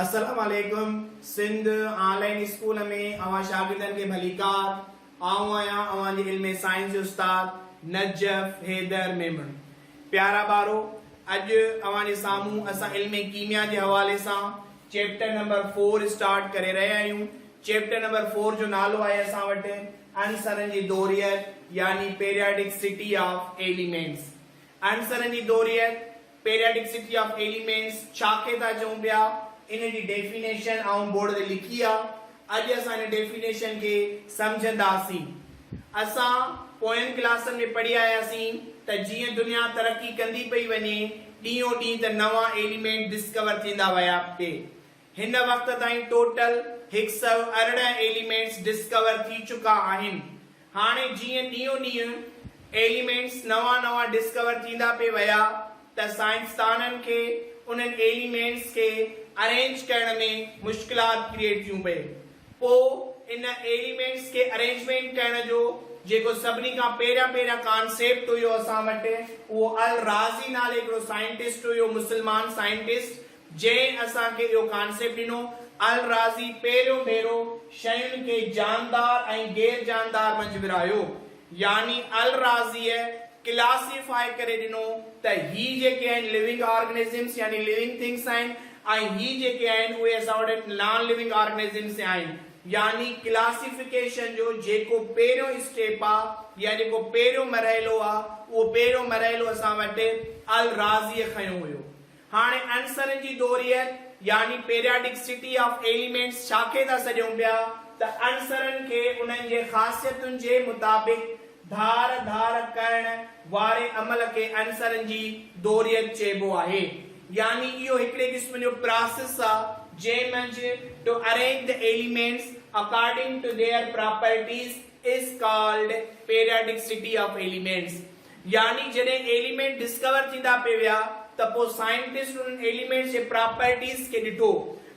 السلام عليڪم سنڌ آن line school ۾ اوهان شاگردن کي ڀليڪار آئون آهيان اوهان جي علم سائنس جو استاد نجف حيدر ميمڻ پيارا ٻارو اڄ اوهان جي سامهون اسان علم ڪيميا جي حوالي سان چيپٽر نمبر فور اسٽارٽ ڪري رهيا آهيون چيپٽر نمبر فور جو نالو آهي اسان وٽ عنصرن جي دوريت يعني پيرياڊڪ سٽي آف ايليمينٽس عنصرن جي دوريت Periodicity of Elements، ڇا کي ٿا چئون پيا، ان جي ڊيفينيشن آئون بورڊ تي لکي آ، اڄ اسان ان ڊيفينيشن کي سمجهنداسين. اسان پوين ڪلاسن ۾ پڙهي آياسين ته جيئن دنيا ترقي ڪندي پئي وڃي، ڏينهون ڏينهن ته نوان ايليمينٽ ڊسڪور ٿيندا ويا پئي. هن وقت تائين ٽوٽل 118 ايليمينٽس ڊسڪور ٿي چڪا آهن. هاڻي جيئن ڏينهون ڏينهن ايليمينٽس نوان نوان ڊسڪور ٿيندا پئي ويا ته سائنسدانن کي انهن ايليمينٽس کي ارينج ڪرڻ ۾ مشڪلات ڪريئيٽ ٿيون پئي. پو ان ايليمينٽس کي ارينجمينٽ ڪرڻ جو جيڪو سڀني کان پهريان پهريان ڪانسيپٽ هيو اسان وٽ اهو الرازي نالي هڪڙو سائنٽسٽ هيو مسلمان سائنٽسٽ جنهن اسان کي اهو ڪانسيپٽ ڏنو. الرازي پهريون ڀيرو شين کي جاندار ۽ غير جاندار منجهه ورهايو. يعني الرازيء ڪلاسيفاء ڪري ڏنو ته هي جيڪي آهن لوينگ آرگنزمس يعني لوينگ ٿنگس آهن ۽ هي جيڪي آهن اهي اسان وٽ نان لوينگ آرگنزمس آهن. يعني ڪلاسيفڪيشن جو جيڪو پهريون اسٽيپ آ يا جيڪو پهريون مرحلو آ اهو پهريون مرحلو اسان وٽ الرازيء کنيو هيو. هاڻي عنصرن جي دوريت يعني Periodicity of Elements ڇا کي ٿا سڏيون پيا ته عنصرن کي انهن جي خاصيتن جي مطابق ڌار ڌار ڪرڻ واري عمل کي عنصرن جي دوريت چئبو آهي يعني اهو هڪڙي قسم جو پراسيس آ جنهن منجهه to arrange the elements according to their properties is called periodicity of elements. يعني جڏهن ايليمينٽ ڊسڪور ٿيندا پئي ويا ته پوء سائنٽسٽ انهن ايليمينٽس جي پراپرٽيز کي ڏٺو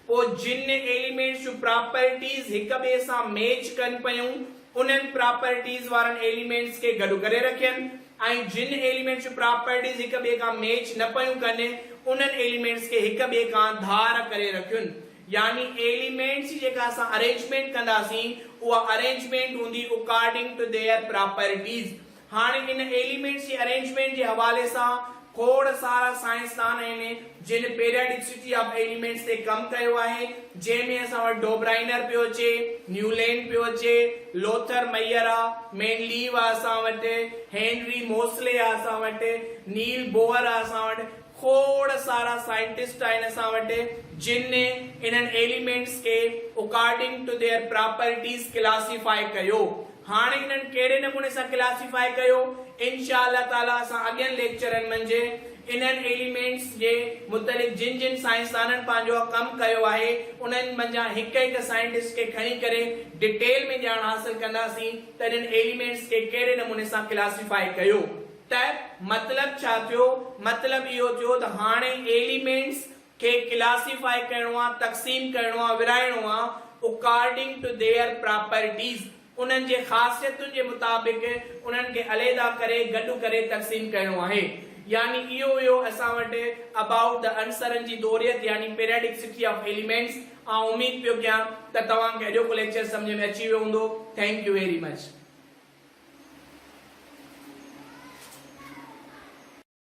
پوء جن ايليمينٽس جون پراپرٽيز هڪ ٻئي سان ميچ ڪن پيون انهن پراپرٽيز وارن ايليمينٽس کي گڏ ڪري رکين ۽ جن ايليمينٽس جون پراپرٽيز هڪ ٻئي کان ميچ نه پيون ڪن انهن ايليمينٽس کي هڪ ٻئي کان ڌار ڪري رکين يعني ايليمينٽس جي جيڪا اسان ارينجمينٽ ڪنداسين اها ارينجمينٽ هوندي اڪارڊنگ ٽو their properties هاڻي ان ايليمينٽس جي ارينجمينٽ جي حوالي سان کوڙ سارا سائنسدان آهن جن پيرياڊڪسٽي آف ايليمينٽس تي ڪم ڪيو آهي جنهن ۾ اسان وٽ ڊوبرائنر پيو اچي، نيولينڊ پيو اچي، لوٿر مئير آ، مينڊليو آ اسان وٽ، هينري موسلي آ اسان وٽ، نيل بوهر آ اسان وٽ، کوڙ سارا سائنٽسٽ آهن اسان وٽ جن انهن ايليمينٽس کي according to their properties classify ڪيو. هاڻي انهن ڪهڙي نموني سان ڪلاسيفائي ڪيو، انشاء الله تعالي اسان اڳين ليڪچرن منجهه انهن ايليمينٽس جي متعلق جن جن سائنسدانن پنهنجو ڪم ڪيو آهي انهن منجهان هڪ هڪ سائنٽسٽ کي کڻي ڪري ڊيٽيل ۾ ڄاڻ حاصل ڪنداسين ته انهن ايليمينٽس کي ڪهڙي نموني سان ڪلاسيفائي ڪيو ته مطلب ڇا ٿيو مطلب اهو ٿيو ته هاڻي ايليمينٽس کي ڪلاسيفائي ڪرڻو آ، تقسيم ڪرڻو آ، ورهائڻو آ، اڪارڊنگ ٽو their properties, انهن جي خاصيتن جي مطابق انهن کي عليحده ڪري، گڏ ڪري تقسيم ڪرڻو آهي. يعني اهو هيو اسان وٽ ابائوٽ the عنصرن جي دوريت يعني پيرياڊڪسٽي آف ايليمينٽس. آئون اميد پيو ڪيان ته توهان کي اڄوڪو ليڪچر سمجهه ۾ اچي ويو هوندو. Thank you very much.